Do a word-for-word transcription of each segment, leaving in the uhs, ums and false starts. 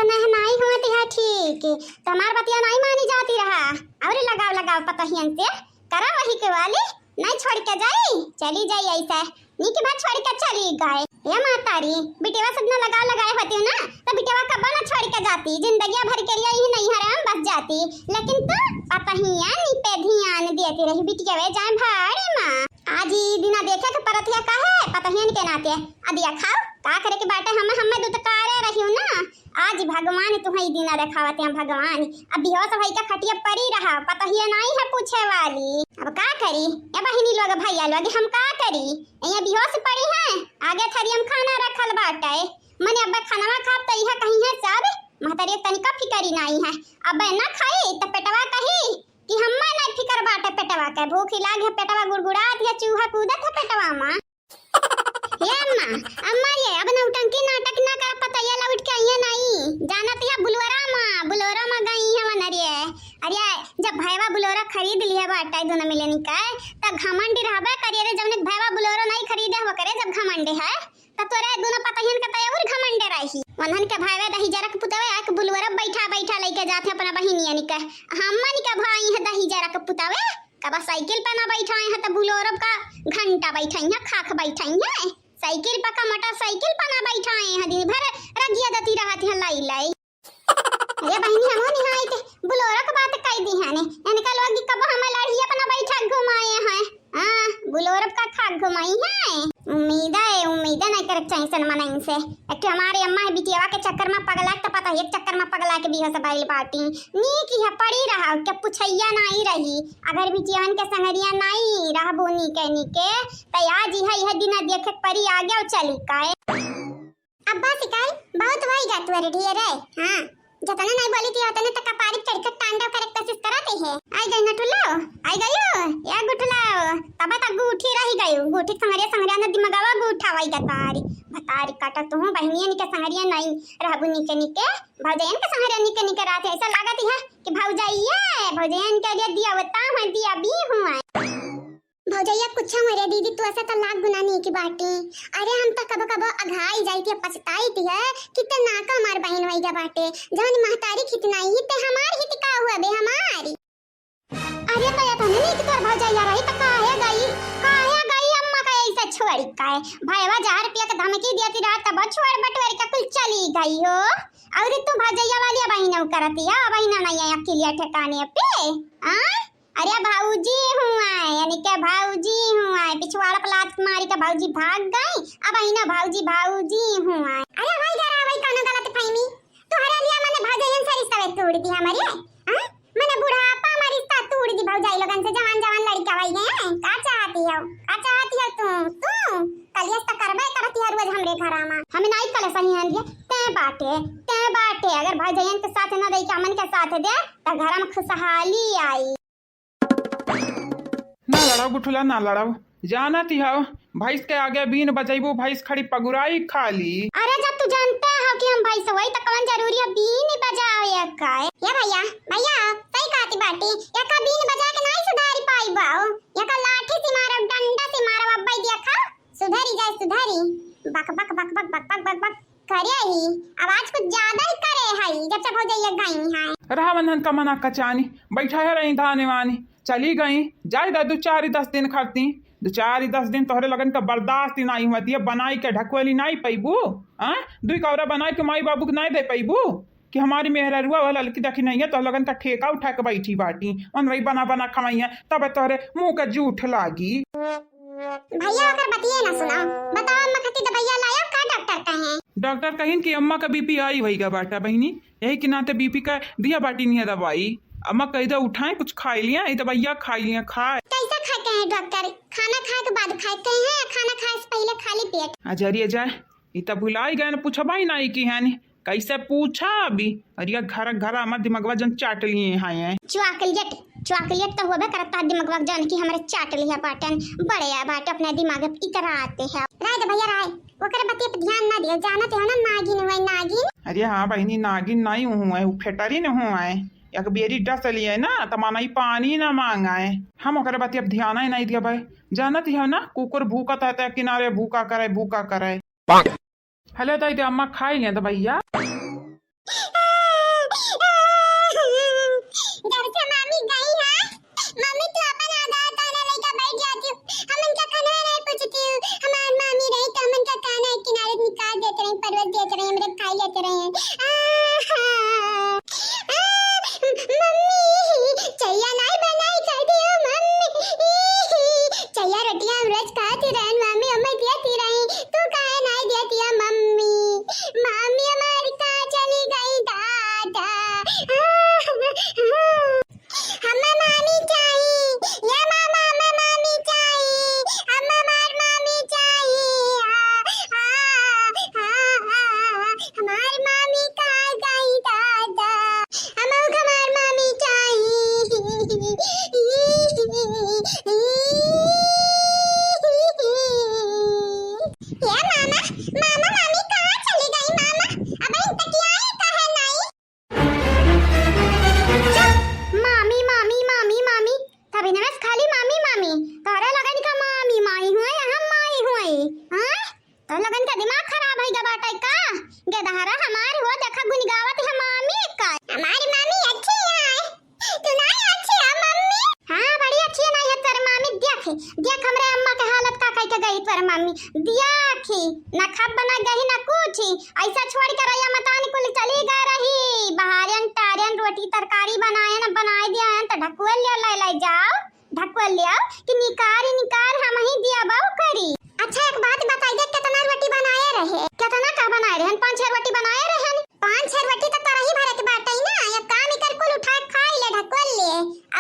नहीं, नहीं हुआ तिहा ठीक, तो हमार बतिया नहीं मानी जाती रहा। और लगाव, लगाव पतहियन से, करा वही के वाली, नहीं छोड़ के जाई, चली जाई ऐसे। नीक भा छोड़ के चली गए। ए मातारी, बिटिया से इतना लगाव लगाए होती ना, तो बिटिया कब्बो ना छोड़ के जाती, जिंदगिया भर के लिए ही नहीं हरे हम बस जाती। लेकिन तू पतहिया नी पे ध्यान देती रही, बिटिया वे जाए भाड़े माँ। आज ई दिना देखे के परत है काहे? पतहियन के नाते। अदिया खाओ, का करे के बाटे, हमें, हमें दुतकारे रहियो ना। आज भगवान तुहई दिना देखावत हैं, भगवान। अब बेहोश भई का खटिया परी रहा, पतहिया नाई है पूछे वाली। अब का करी? ए बहिनी लोग, भैया लोग, हम का करी? ये बेहोश पड़ी है, आगे थरियम खाना रखल बाटे। मने अब खानवा खाब त इहे कही है सब, महतारी तनिका फिकरी नाई है। अब ना खाई त पेटवा कही कि हम्मा नहीं फिकर बाटे पेटवा के, भूख लाग है, पेटवा गुड़गुड़ात है, चूहा कूदत है पेटवा मा। हे अम्मा, अम्मा ये अब नौटंकी नाटक ना कर, पतैया लौट के आइए नहीं, जानत या बुलवरा मा, बुलोरा मा गई है मन। अरे, अरे जब भैवा बुलोरा खरीद लिया बाटा दोनों मिले निकाय, त घमंडी रहबे करिए रे, जौने भैवा बुलोरो नहीं खरीदे हो करे जब घमंडी है, त तोरे दोनों पतहियन के तय और घमंडे रही। वन्हन के भावे दही जरक पुतवे, एक बुलवरा बैठा बैठा लेके जाते अपना बहिनियन के, हमन के भाई है दही जरक पुतवे। कबा साइकिल पे ना बैठाए हैं, त बुलोरो का घंटा बैठाई हैं, खाक बैठाई हैं। साइकिल पे का मोटरसाइकिल पे ना बैठाए हैं, दिन भर रगिया दती रहत हैं लाई लाई। अरे बहिनी, हमो निहाई थे, बुलोरो के बात कही दी है ने, इनका लोग कि कब हमें लड़िया पे ना बैठा घुमाए हैं। हाँ, बुलोरो का खाक घुमाई है। उम्मीद है, उम्मीद है नहीं करे चाहिए सन मनइन से। एक ठे हमारे अम्मा है बिटियावा के चक्कर में पगला, त पता है, एक चक्कर में पगला के बियाह से बाइल बाटी। नीक है पड़ी रहा, के पुछैया नाई रही। अगर बिटियावन के संगरिया नाई रहबो नीके नीके, त आज इहे, इहे दिना देखे के परी आगे और चली काए। अब्बा शिकारी, बहुत होई गा तुअर ढेर है। हाँ, जतने नहीं बोली थी, उतने तक कपारी चढ़ के तांडव करे के कोशिश करत है। आई गई नटुलो, आई गयो, या गुठलाओ, तब तक गुठी रही गयो, गुठी संगरिया, संगरिया ने दिमागवा गुठा वही गतारी, बतारी काटा तू, बहनियन के संगरिया नहीं रहबू निके निके, भौजैन के संगरिया निके निके रहत है, ऐसा लागत है कि भौजाइया, भौजैन के लिए दिया होता है, दिया भी हुआ है। भौजैया कुछ हमरे दीदी, तू ऐसे तो लाख गुना नीक बाटी। अरे हम तो कबो कबो अघाई जाई थी, पछताई थी है कि ते ना का हमार बहन वही जा बाटे, जौन महतारी खितनाई ही ते हमार हित का हुआ बे हमारी। अरे तो ये तो नहीं कि तोर भौजैया रही तो काहे गई, काहे गई अम्मा का ऐसे छोड़ी काहे? भैया जहर पिया के धमकी दिया थी रात, तब छोड़ बटोर के कुल चली गई हो। और तू भौजैया वाली अब ही ना करती है, अब ही ना नहीं है अकेलिया ठिकाने पे। आ? अरे भौजी हुआँ, यानी के भौजी हुआँ, पिछवाड़ा पे लात मारी के भौजी भाग गई। अब आई ना भौजी, भौजी हुआँ। अरे भाई घर आ भाई, कौनो गलत फहमी? तोहरे लिए मने भौजाइयन से रिश्ता तोड़ दी हमारे, हाँ? मने बुढ़ापा में रिश्ता तोड़ दी भौजाई लोगन से, जवान जवान लड़का भाई गए हैं। का चाहती हो, का चाहती हो तू, तू? कलियस तो करबे करती है रोज हमरे घरा में। हमें नाई कले सही है, ते बाटे, ते बाटे। अगर भौजाइयन के साथ ना दे के हमन के साथ दे, त घर में खुशहाली आई। ना लड़ाओ गुठुला, ना लड़ाओ। जानत ही हो, भैंस के आगे बीन बजैबू, भैंस खड़ी पगुराई खाली। अरे, जब तू जानते हो कि हम भैंस होई, त कौन जरूरी है बीन बजावे का? ये भैया, भैया, सही कहती बाटी, एका बीन बजा के नहीं सुधारी पाई बाऊ, एका लाठी से मारब, डंडा से मारब, अब्बे देखा, सुधरी जाए, सुधरी। बक, बक, बक, बक। करे ही, आवाज कुछ ज्यादा ही करे हई, जब से भौजैया गई हैं। रहा वन्हन का मना कचानी, बैठा है रही धाने वानी, चली गई, जाए दा दो चार दस दिन खाती, दो चार दस दिन तोहरे लगन का बर्दाश्त ही नाई हुआ, दिया बनाई के ढकवेली नाई पैबू, हाँ? दुई कौरा बनाई के माई बाबू के नाई दे पैबू कि हमारी मेहररुआ वाला लड़की देखी नहीं है, तो लगन का ठेका उठा के बैठी बाटी, मन रही बना बना खवाई है, तब तोहरे मुंह का जूठ लागी। भैया ओकर बतिये ना सुनाओ, बताओ अम्मा खातिर दवाइया लायो का डॉक्टर कहे? डॉक्टर कहिन कि अम्मा का बीपी हाई होइगा बाटा बहिनी, यही के नाते बीपी का दिया बाटी नहीं है दवाई। अम्मा कह दे उठाए कुछ खाई लिया, ये दवाइया खाई लिया, खाए। कैसे खाए कहे डॉक्टर? खाना खाए के बाद खाए कहे हैं या खाना खाए से पहले खाली पेट? अजरिया जाए, ये तो भुलाई गए ना, पूछबा ही नहीं की है नी। कैसे पूछा अभी? अरे घर घर हमार दिमागवा जन चाट लिए हैं। चॉकलेट, चॉकलेट तो होबे करता है दिमागवा जन की हमरे चाट लिया बाटन। बड़े आ बाटे अपने दिमाग पे इतरा आते हैं। राय दे भैया राय, ओकरे बतिया पे ध्यान ना दियो, जानत हो ना नागिन हुआ नागिन। अरे हाँ बहिनी, नागिन नहीं हुआ है, वो फेटरी न हुआ है। एक बेरी डस लिए ना, त माना ही पानी ना मांगा है। हम ओकरे बतिया पे ध्यान ही नहीं दिया भाई। जानत हो ना, कुकुर भूकत है त किनारे भूका करे, भूका करे। हेलो दाई दे, अम्मा खाई लिया दवाइया। जब से मामी गई है, मम्मी तू अपन आधा ताना लेके बैठ जाती हूँ, हम इनका खाना नहीं पूछती हूँ। हमार मामी रही तो हम इनका खाना किनारे निकाल देते रहे, परोस देते रहे, हम लोग खाई लेते रहे। आहा। आ, मम्मी, चैया नाई बनाई कर दियो मम्मी। चैया रोटियां हम रोज खाती रहन मम्मी, हमें देती रही, तू काहे नाई देती है मम्मी? मम्मी हमारी कहाँ चली गई दादा? आ, आ, हमें मामी चाहिए, ये मामा हमें मामी चाहिए, हमें हमार मामी चाहिए। आ, आ, आ, आ, आ, हमार मामी कहाँ गई दादा? हमहू के हमार मामी चाही। ए मामा, मामा, मामी कहाँ चली गई मामा? अब इन तकियाई काहे नाई? चुप! मामी, मामी, मामी, मामी। तभी नमस खाली मामी, मामी। तोहरे लगन का मामी, माई हुए, हम माई हुए। हाँ? तो लोगन का दिमाग खराब होइ गया बाटे का? गेदहरा हमार हुआ देखा गुन गावत है मामी का। हमारी मामी अच्छी है। तू नहीं अच्छी है मम्मी? हाँ, बड़ी अच्छी है, नहीं है तोर मामी। देख, देख हमरे अम्मा के हालत का कह के गई तोर मामी। देख, ना खाब बना गई ना कुछ। ऐसा छोड़ के रैया मतान कुल चली गई रही। बहारन टारन रोटी तरकारी बनाए ना बनाए दिया है तो ढकुआ ले ले, ले जाओ। ढकुआ ले आओ कि निकार ही निकार हम ही दिया बाऊ करी। अच्छा एक बात बताई दे, कितना रोटी बनाए रहे? कितना का बनाए रहन? पाँच छह रोटी बनाए रहन। पाँच छह रोटी तो तरही भरे के बाटे ना, एक काम इकर कुल उठा के खाई ले ढकुआ ले।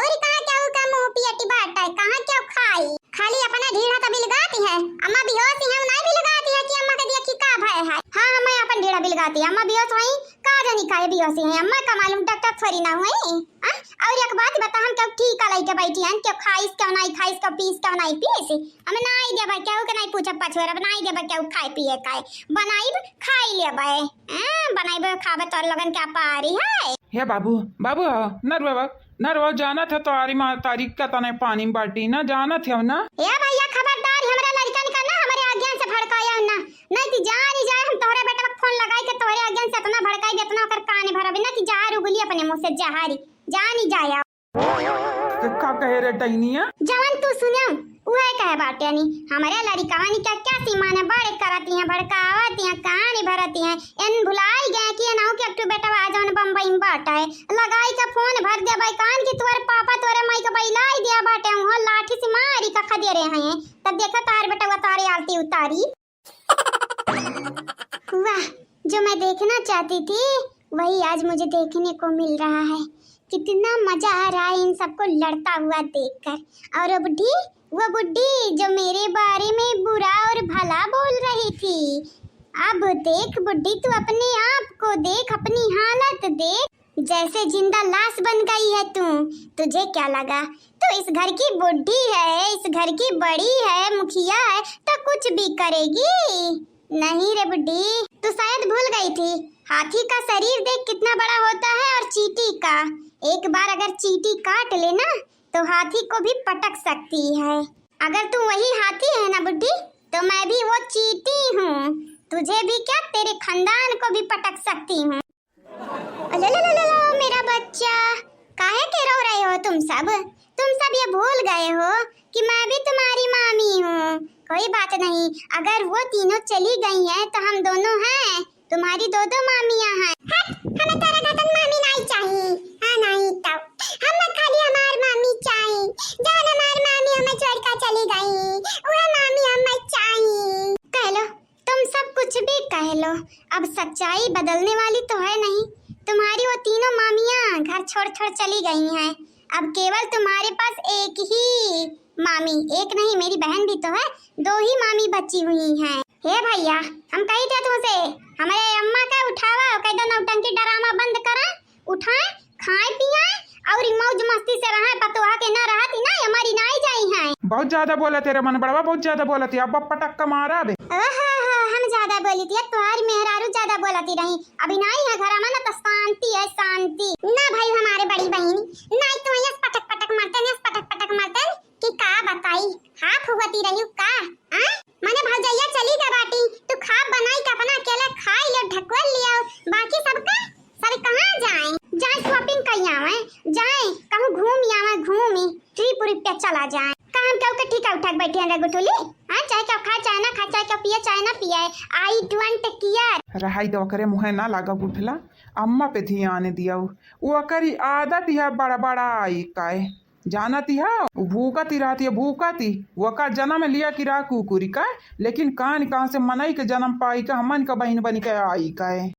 और कहाँ केहू का मुँह पियटी बाटे, कहाँ केहू खाई? खाली अपना ढीढ़ा तो बिलगाती है। अम्मा बिहोश ही हम नहीं बिलगाती है कि अम्मा के देखी का भय है। हाँ, हम अपन ढीढ़ा बिलगाती है। अम्मा बिहोश वहीं का जानी काहे बिहोशी है, अम्मा का मालूम, डॉक्टर थोड़ी ना हुई। हाँ? और एक बात बता, हम केहू टीका लइके बैठी हन, केहू खाइस, केहू नाई खाइस, केहू पीस, केहू नाई पीस। हम नाई देबे, केहू के नाई पूछब पछुअर, अब नाई देबे केहू खाए पिए का। बनाइब, खाई लेबे। हाँ, बनाइबे, खाबे, तोर लोगन के अपारी है। हे बाबू, बाबू हो, न रोवा, न रोवा, जानत है तोहारी माँ तारी का तने पानी में बाटी ना, जानत है ना। ए भैया, खबरदार, हमरा लड़कन का ना, हमरे आज्ञा से भड़काया ना। नहीं तो जान ही जाए, हम तोहरे बेटवा के फोन लगाई के तोहरे आज्ञा से इतना भड़काई, इतना ओकर कान भरब, नहीं तो जहर उगली अपने मुँह से, जहरी, जान ही जाए। का, का कहे रे डैनिया? जवन तू सुने, उहे कहे बाटे नी। हमरे लड़िकवन के क्या सीमा ने बड़े करती हैं, भड़कावती हैं, कान भरती हैं। एन भुलाई गए कि एनहू के एक ठो बेटवा जवन बम्बई में बाटे, लगाई के फोन भर देबे कान कि तोरे पापा तोरे माई के बैलाई दिया बाटे, उहो लाठी से मारी का खदेरे हैं। तब देखा तोहार बेटवा तोहरे आलती उतारी। वाह, जो मैं देखना चाहती थी, वही आज मुझे देखने को मिल रहा है। कितना मजा आ रहा है इन सबको लड़ता हुआ देखकर। और वो बुड्ढी, वो बुड्ढी जो मेरे बारे में बुरा और भला बोल रही थी, अब देख बुड्ढी, तू अपने आप को देख, अपनी हालत देख। जैसे जिंदा लाश बन गई है तू, तुझे क्या लगा? तू इस घर की बुड्ढी है, इस घर की बड़ी है, मुखिया है, तो कुछ भी करेगी? नहीं रे बुड्ढी, तू शायद भूल गई थी, हाथी का शरीर देख कितना बड़ा होता है और चींटी का, एक बार अगर चींटी काट ले ना, तो हाथी को भी पटक सकती है। अगर तू वही हाथी है ना बुड्ढी, तो मैं भी वो चींटी हूँ। तुझे भी क्या, तेरे खानदान को भी पटक सकती हूँ। अले ले ले ले ले, मेरा बच्चा, काहे के रो रहे हो तुम सब? तुम सब ये भूल गए हो कि मैं भी तुम्हारी मामी हूँ। कोई बात नहीं, अगर वो तीनों चली गई हैं तो हम दोनों हैं, तुम्हारी दो दो मामियाँ हैं। हट, हमें तेरे घटन मामी नहीं चाहिए। हाँ नहीं तो, हमें खाली हमार मामी चाहिए। जान हमार मामी हमें छोड़ कर चली गई, वह मामी हमें चाहिए। कह लो, तुम सब कुछ भी कह लो, अब सच्चाई बदलने वाली तो है नहीं। तुम्हारी वो तीनों मामियाँ घर छोड़ छोड़ चली गई हैं। अब केवल तुम्हारे पास एक ही मामी, एक नहीं, मेरी बहन भी तो है, दो ही मामी बची हुई हैं। हे भैया, हम कही थे तुमसे, हमारे अम्मा का उठावा, कह दो नौटंकी ड्रामा बंद करा, उठाए, खाए पियाए और मौज मस्ती से रहे, पतोहा के ना रहत ही ना, हमारी ना ही जाई हैं। बहुत ज्यादा बोलत है रमन बड़वा, बहुत ज्यादा बोलत है, अब पटक के मारा बे। ओहो हो, हम ज्यादा बोली थी, तुम्हारी मेहरारू ज्यादा बोलती रही, अभी ना ही है घर में ना तो शांति है, शांति। ना भाई हमारे बड़ी बहनी, ना ही तो यस पटक पटक मरते, यस पटक पटक मरते कि का बताई, हाफ हुआती रही का? हाँ? मने भौजैया चली गई बाटी, तू खाब बनाई के अपना अकेले खाई ले, ढकुअल लियाओ, बाकी सबका चला जाए। का हम केहू के ठीका उठा के बैठे हैं रे गुठुली? हाँ, चाहे केहू खाए, चाहे ना खाए, चाहे केहू पिए, चाहे ना पिए, I don't care। रहाई दे, ओकरे मुँहे ना लागा गुठला, अम्मा पे ध्यान दिया। ओकरी आदत यह बड़बड़ाई का है, जानत ही हो, उ भूकत ही रहती है, भूकत ही। ओका जन्म लिया कि रहा कुकुरी का, लेकिन कान कहाँ से मनई के जन्म पाई का, हमन का बहिन बनी के आई का है।